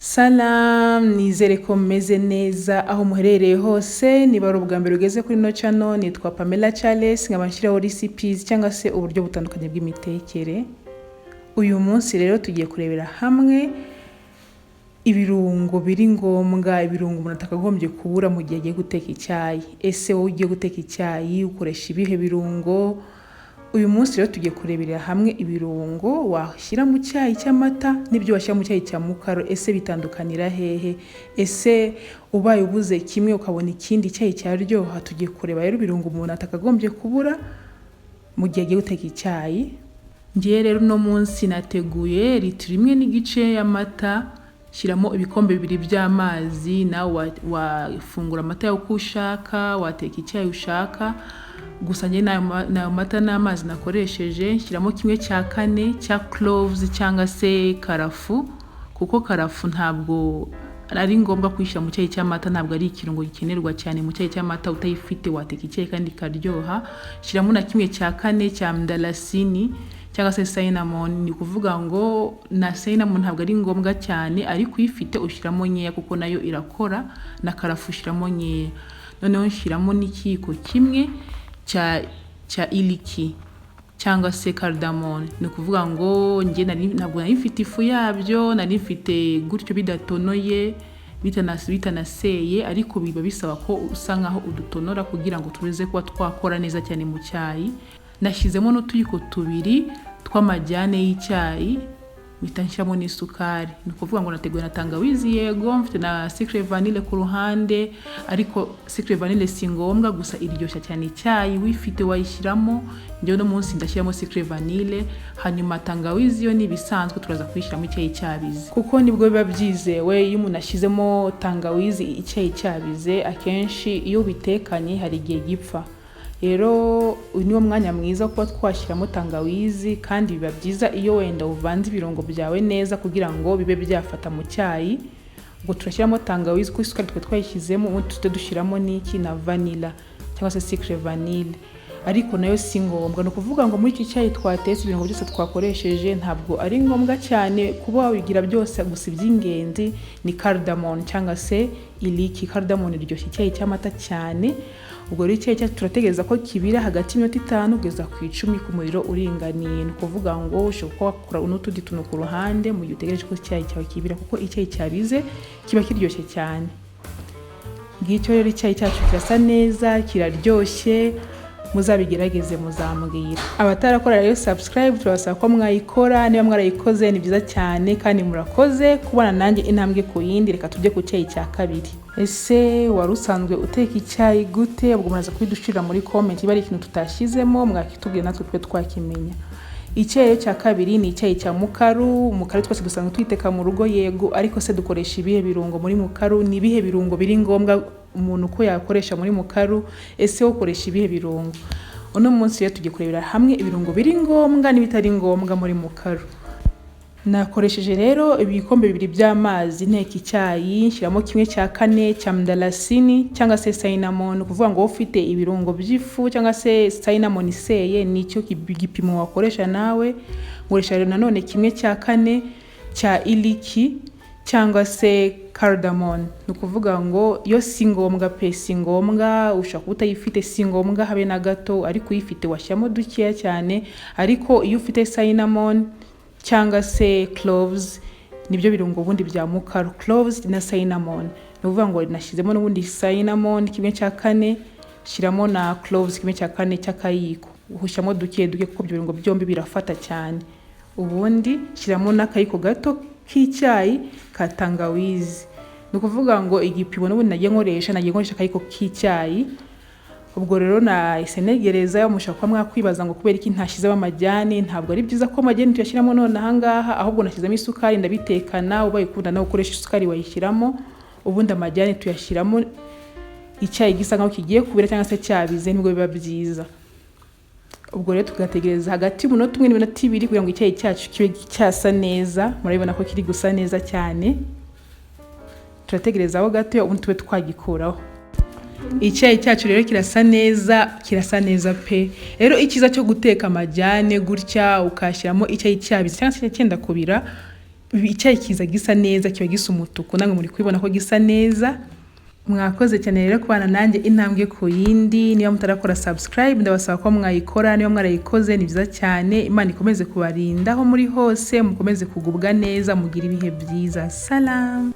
Salam, nizere ko mumeze neza aho muherereye hose. Niba ari ubwa mbere ugeze kuri ino channel, nitwa Pamela Charles, nkaba nshyiraho recipes cyangwa se uburyo butandukanye bw'imitekere. Uyu munsi rero tugiye kurebera hamwe ibirungo biri ngombwa, ibirungo umuntu atakagombye kubura mu gihe agiye guteka icyayi. Ese wowe ugiye guteka icyayi ukoresha ibihe birungo? Uyu munsi rero tugiye kurebera hamwe ibirungo washyira mu cyayi cy'amata n'ibyo washyira mu cyayi cya mukaru. Ese bitandukanira hehe? Ese ubaye ubuze kimwe ukabona ikindi, cyayi cyaryoha? Tugiye kureba rero ibirungo umuntu atakagombye kubura mu gihe agiye guteka icyayi. Ngiye rero uno munsi nateguye litiro 1.5 y'amata, shyiramo ibikombe 2 by'amazi. Nawe wafungura amata yawe uko ushaka, wateka icyayi ushaka. Gusa njye n'ayo mata n'amazi nakoresheje. Nshyiramo 1/4 cya cloves cyangwa se karafu, kuko karafu ntabwo ari ngombwa kuyishyira mu cyayi cy'amata, ntabwo ari ikirungo gikenerwa cyane mu cyayi cy'amata. Utayifite wateka icyayi kandi ikaryoha. Shyiramo na 1/4 cya mdalasini cyangwa se cinnamon. Ni ukuvuga ngo na cinnamon ntabwo ari ngombwa cyane, ariko uyifite ushyiramo nkeya kuko nayo irakora, na karafu ushyiramo nkeya. Noneho nshyiramo n'ikiyiko 1 cya iliki cyangwa se cardamom. Ni ukuvuga ngo njye ntabwo nari mfite ifu yabyo, nari mfite gutyo bidatonoye, bitanaseye, ariko biba bisaba ko usa nkaho udutonora kugira ngo tuze kuba twakora neza cyane mu cyayi. Nashyizemo n'utuyiko 2 tw'amajyane y'icyayi, mpita nshyiramo n'isukari. Ni ukuvuga ngo nateguye na tangawizi, yego mfite na sucre vanille ku ruhande, ariko sucre vanille si ngombwa, gusa iryoshya cyane icyayi, wifite wayishyiramo. Njyewe uno munsi ndashyiramo sucre vanille, hanyuma tangawizi yo ni ibisanzwe, turaza kuyishyiramo icyayi cyabize, kuko nibwo biba byizewe. Iyo umuntu ashyizemo tangawizi icyayi cyabize, akenshi iyo ubitekanye hari igihe gipfa. Rero uyu niwo mwanya mwiza wo kuba twashyiramo tangawizi, kandi biba byiza iyo wenda uvanze ibirungo byawe neza kugira ngo bibe byafata mu cyayi. Ubwo turashyiramo tangawizi kuko isukari twe twayishyizemo, ubundi tuhite dushyiramo n'iki, na vanilla cyangwa se sucre vanille, ariko nayo si ngombwa. Ni ukuvuga ngo muri iki cyayi twatetse, ibirungo byose twakoresheje ntabwo ari ngombwa cyane kuba wabigira byose, gusa iby'ingenzi ni cardamom cyangwa se iliki. Cardamom iryoshya icyayi cy'amata cyane. Ubwo rero icyayi cyacu turategereza ko kibira hagati y'iminota 5 kugeza ku 10 ku muriro uringaniye. Ni ukuvuga ngo ushobora kuba wakora n'utundi tuntu ku ruhande mu gihe utegereje ko icyayi cyawe kibira, kuko icyayi cyabize kiba kiryoshye cyane. Ngicyo rero, icyayi cyacu kirasa neza, kiraryoshye, muzabigerageze muzambwira. Abatarakora rero subscribe, turabasaba ko mwayikora. Niba mwarayikoze ni byiza cyane kandi murakoze kubana nanjye intambwe ku yindi. Reka tujye ku cyayi cya kabiri. Ese wari usanzwe uteka icyayi gute? Ubwo muraza kubidushirira muri comment. Niba ari ikintu tutashyizemo, mwakitubwira natwe tube twakimenya. Icyayi cya kabiri ni icyayi cya mukaru. Mukaru twese dusanzwe twiteka mu rugo, yego, ariko se dukoresha ibihe birungo muri mukaru? Ni ibihe birungo biri ngombwa umuntu uko yakoresha muri mukaru? Ese wowe ukoresha ibihe birungo? Uno munsi rero tugiye kurebera hamwe ibirungo biri ngombwa n'ibitari ngombwa muri mukaru. Nakoresheje rero ibikombe 2 by'amazi nteka icyayi, nshyiramo 1/4 cya mdalasini cyangwa se cinnamon. Ni ukuvuga ngo wowe ufite ibirungo by'ifu cyangwa se cinnamon iseye, nicyo gipimo wakoresha nawe. Nkoresha rero nanone 1/4 cya iliki cyangwa se cardamom. Ni ukuvuga ngo yo si ngombwa pe, si ngombwa, ushobora kuba utayifite, si ngombwa habe na gato, ariko uyifite washyiramo dukeya cyane. Ariko iyo ufite cinnamon cyangwa se cloves, nibyo birungo ubundi bya mukaru, cloves na cinnamon. Ni ukuvuga ngo nashyizemo n'ubundi cinnamon 1/4, shyiramo na cloves 1/4 cy'akayiko, ushyiramo duke duke kuko ibyo birungo byombi birafata cyane. Ubundi shyiramo n'akayiko gato k'icyayi ka tangawizi. Ni ukuvuga ngo igipimo n'ubundi nagiye nkoresha akayiko k'icyayi. Ubwo rero nahise negereza. Mushobora kuba mwakwibaza ngo kubera iki ntashyizemo amajyane? Ntabwo ari byiza ko amajyane tuyashyiramo none ahangaha, ahubwo nashyizemo isukari ndabitekana. Ubaye ukunda nawe ukoresha isukari wayishyiramo. Ubundi amajyane tuyashyiramo icyayi gisa nkaho kigiye kubira cyangwa se cyabize, nibwo biba byiza. Ubwo rero tugategereza hagati y'umunota 1 n'iminota 2 kugira ngo icyayi cyacu kibe cyasa neza. Murabibona ko kiri gusa neza cyane. Turategerezaho gato, ubundi tube twagikuraho. Icyayi cyacu rero kirasa neza, kirasa neza pe. Rero icyiza cyo guteka amajyane gutya, ukashyiramo icyayi cyabize cyangwa se cyenda kubira. Icyayi kiza gisa neza, kiba gisa umutuku, namwe muri kubibona ko gisa neza. Mwakoze cyane rero kubana nanjye intambwe ku yindi. Niba mutarakora subscribe, ndabasaba ko mwayikora. Niba mwarayikoze, ni byiza cyane. Imana ikomeze kubarinda aho muri hose, mukomeze kugubwa neza, mugire ibihe byiza. Salam.